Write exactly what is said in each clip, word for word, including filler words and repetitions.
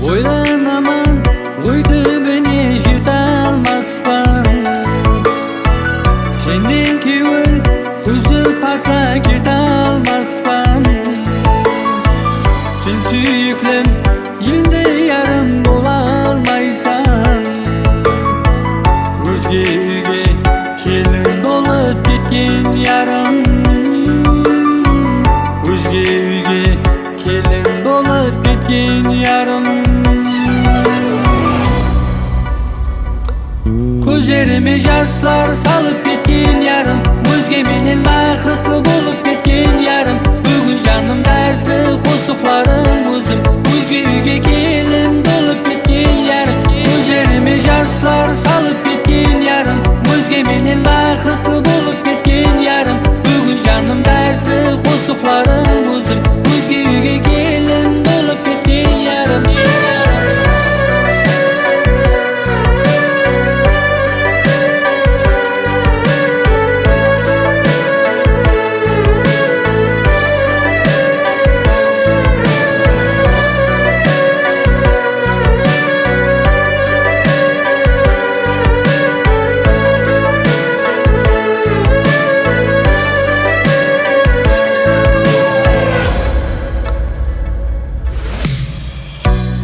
Oylanaman, oy túbine jete almaspan. Sennen kewil úzip asa kete almaspan. Sen súyiklim, endi yarım bola almaysan. Ózge úyge kelin bolıp ketken yarım. Ózge úyge kelin bolıp ketken yarım. Kózlerime jaslar salıp ketken yarım. Ózge menen baxıtlı bolıp ketken yarım. Búgin janım dártli qosıqlarım ózim. Ózge úyge kelin bolıp ketken yarım. Kózlerime jaslar salıp ketken yarım. Ózge menen baxıtlı bolıp ketken yarım. Búgin janım dártli qosıqlarım ózim. Ózge úyge kelin bolıp ketken yarım.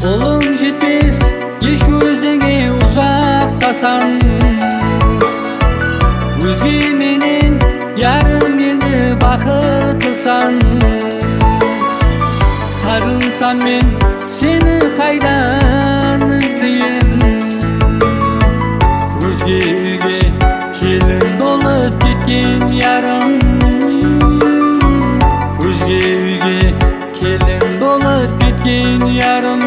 Qolım jetpes hesh ózenge uzaqtasań. Ózge menen yarım endi baxıtlısań. Saǵınsam men seni qaydan izleyin? Ózge úyge kelin bolıp ketken yarım. Ózge úyge kelin bolıp ketken yarım.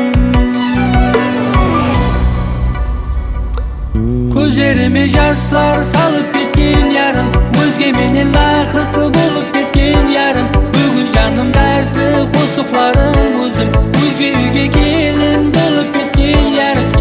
Kózlerime jaslar salıp ketken yarım. Ózge menen baxıtlı bolıp ketken yarım. Búgin janım dártli qosıqlarım ózim. Ózge úyge kelin bolıp ketken yarım.